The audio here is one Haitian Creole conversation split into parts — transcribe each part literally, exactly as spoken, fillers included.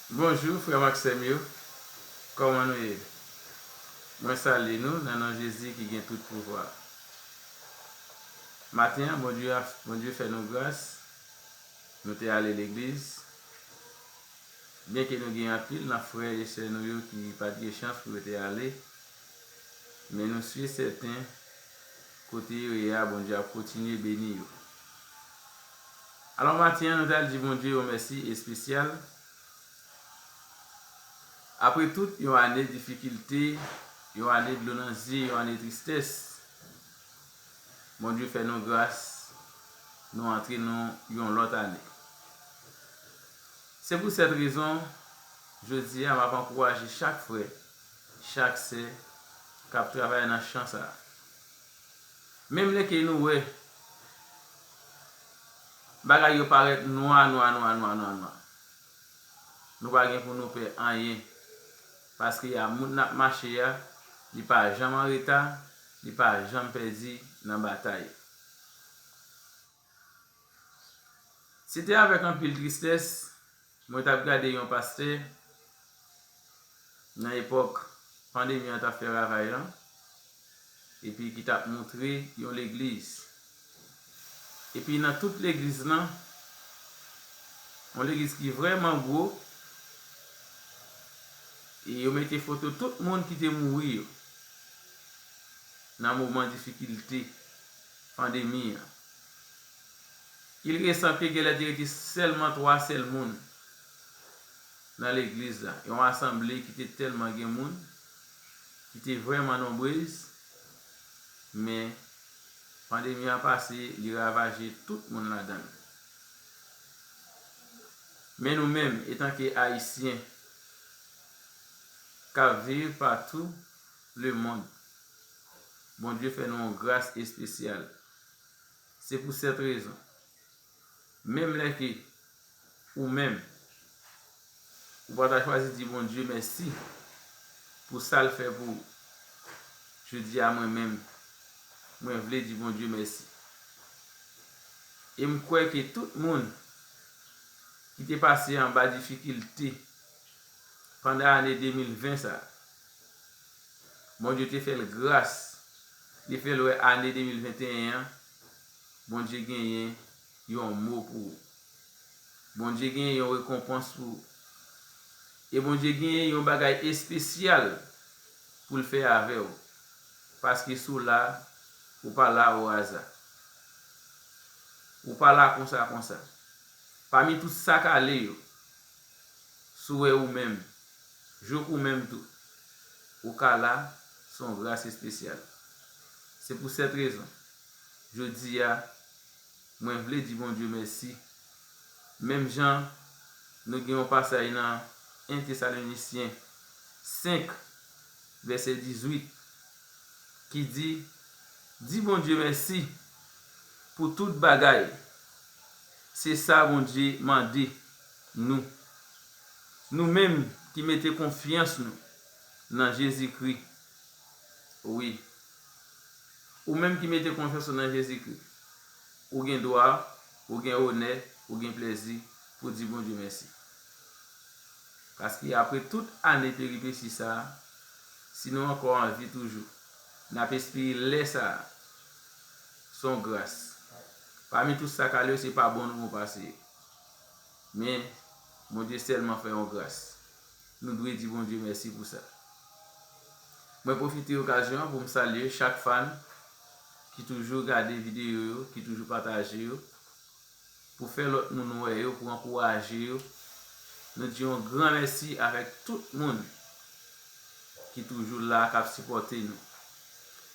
Bonjou, frè m ak sè m yo. Kòman nou ye? Mwen salye nou nan non Jezi ki gen tout pouvwa. Maten an, Bondye a, Bondye fè nou gras. Nou te ale legliz. Byenke nou gen anpil nan frè e sè nou yo ki pa t gen chans pou yo te ale, men nou si e sèten, kote yo ye a, Bondye ap kontinye beni yo. Alò, maten an, nou t al di Bondye yon mèsi espesyal. Apre tout yon ane difikilte, yon ane dlo nan zye, yon ane tristès, Bondye fè nou gras, nou antre nan yon lòt ane. Se pou sèt rezon, jodi a, m ap ankouraje chak frè, chak sè k ap travay nan chan sa a. Menm lè ke nou wè bagay yo parèt nwa, nwa, nwa, nwa, nwa, nwa, nou pa gen pou nou pè anyen. Paske a moun n ap mache a, li pa janm an reta, li pa janm pèdi nan batay. Se te avèk anpil tristès mwen t ap gade yon pastè nan epòk pandemi an t ap fè ravaj lan, epi ki t ap moutre yon legliz. Epi nan tout legliz lan, yon legliz ki vrèman gwo, e yo mete foto tout moun ki te mouri yo nan moman difikilte pandemi an. Il resan ke genlè te rete sèlman twa sèl moun nan legliz la. Yon asanble ki te tèlman gen moun, ki te vrèman nonbrez, men pandemi an pase, li ravaje tout moun ladan l. Men nou menm, etanke Ayisyen k ap viv patou lemonn, Bondye fè nou yon gras espesyal. Se pou sèt rezon, menm lè ke ou menm, ou pa ta chwazi di Bondye mèsi pou sa l fè pou ou, jodi a mwen menm, mwen vle di Bondye mèsi. E m kwè ke tout moun ki te pase anba difikilte pandan ane de mil ven sa a, Bondye te fè l gras, li fè l wè ane de mil venteyen an, Bondye genyen yon mo pou ou. Bondye genyen yon rekonpans pou ou. E Bondye genyen yon bagay espesyal pou l fè avè w. Paske si w la, ou pa la o aza. Ou pa la konsa konsa. Pami tout sa k ale yo, si w wè ou menm, jouk ou menm tou, ou ka la, se yon gras espesyal. Se pou sèt rezon, jodi a, mwen vle di Bondye mèsi. Menm jan nou gen yon pasaj nan en Tesalonisyen senk, vèsè dizuit, ki di, di Bondye mèsi pou tout bagay. Se sa Bondye mande nou. Nou menm ki mete konfyans nou nan Jezikri. Wi. Ou menm ki mete konfyans ou nan Jezikri, ou gen dwa, ou gen onè, ou gen plèzi pou di Bondye mèsi. Paske apre tout ane peripesi sa a, si nou ankò an vi toujou, n ap espere lè sa a. Se yon gras. Pami tout sa k ale yo, se pa bon nou pase yo. Men, Bondye sèlman fè yon gras. Nou dwe di Bondye mèsi pou sa. Mwen pwofite okazyon an pou m salye chak fan ki toujou gade videyo yo, ki toujou pataje yo, pou fè lòt moun wè yo, pou ankouraje yo. Nou di yon gran mèsi avèk tout moun ki toujou la, k ap sipòte nou.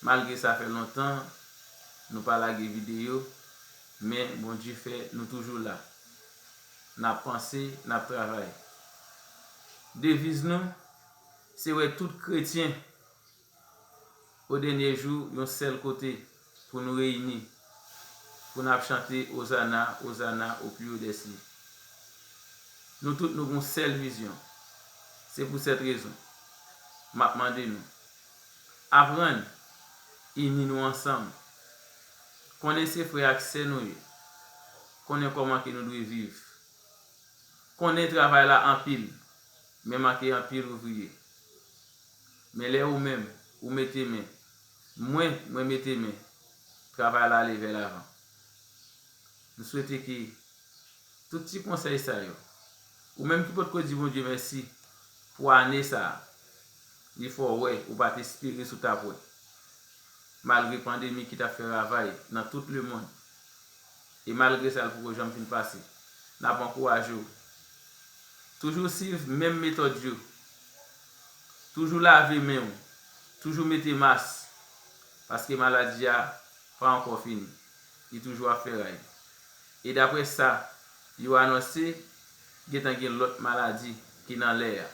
Malgre sa fè lontan nou pa lage videyo, men Bondye fè nou toujou la. N ap panse, n ap travay. Deviz nou, se wè tout kretyen o dènye jou yon sèl kote pou nou reyini, pou n ap chante Ozana, Ozana o pli o dè sye. Nou tout nou gon sèl vizyon. Se pou sèt rezon, m ap mande nou, aprann ini nou ansanm. Konnen se frè ak sè nou ye. Konnen kòman ke nou dwe viv. Konnen travay la anpil. Men manke anpil ouvriye. Men lè ou menm, ou mete men, mwen, mwen mete men, travay la ale vè lavan. M swete ke tout ti konsèy sa yo, ou menm ki potko di Bondye mèsi pou ane sa a, li fè w wè ou pa t espere si w t ap wè. Malgre pandemi ki t ap fè ravaj nan tout lemonn, e malgre sa, l poko janm fin pase, n ap ankouraje w. Toujou swiv menm metòd yo. Toujou lave men w. Toujou mete mas. Paske maladi a pa ankò fini. Li toujou ap fè raj. E daprè sa yo anonse, gentan gen lòt maladi ki nan lè a.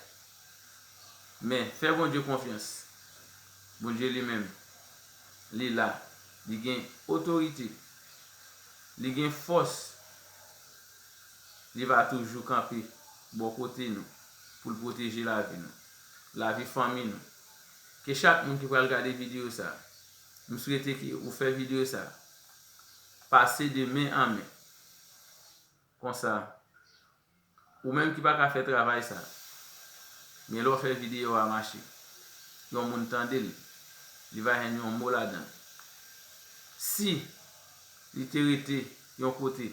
Men, fè Bondye konfyans. Bondye li menm, li la. Li gen otorite. Li gen fòs. Li va toujou kanpe bò kote nou pou l pwoteje lavi nou, lavi fanmi nou. Ke chak moun ki pral gade videyo sa, m swete ke ou fè videyo sa pase de men an men. Konsa, ou menm ki pa ka fè travay sa, men lè w fè videyo a mache, yon moun tande l, li va jwenn yon mo ladan l. Si li te rete yon kote,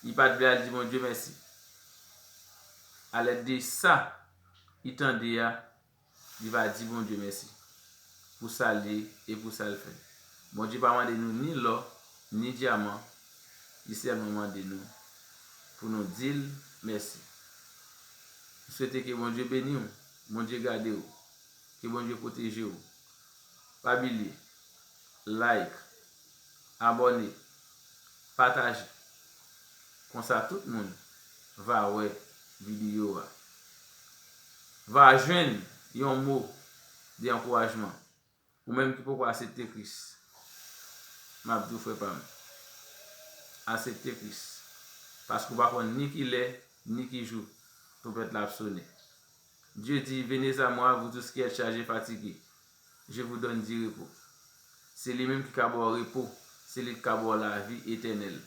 li pa t vle al di Bondye mèsi, alèd de sa li tande a, li va di Bondye mèsi pou sa l ye e pou sa l fè. Bondye pa mande nou ni lò, ni dyaman, li sèlman mande nou pou nou di l mèsi. M swete ke Bondye beni w, Bondye gade w, ke Bondye pwoteje w. Pa bliye, like, abòne, pataje. Konsa tout moun va wè videyo a. Va jwenn yon mo de ankourajman. Ou menm ki poko aksepte Kris, m ap di w, frè pa m, aksepte Kris. Paske w pa konn ni ki lè, ni ki jou twonpèt la ap sonnen. Dieu dit, venez à moi, vous tous qui êtes chargés, fatigués, je vous donne du repos. Se li menm ki ka ba w repo, se li ki ka ba w lavi etènèl.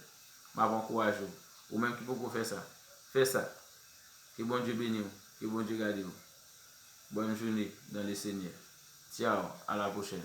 M ap ankouraje w. Ou menm ki poko fè sa, fè sa. Ke Bondye beni w, ke Bondye gade w. Bonne journée dans le Seigneur. Ciao, à la prochaine.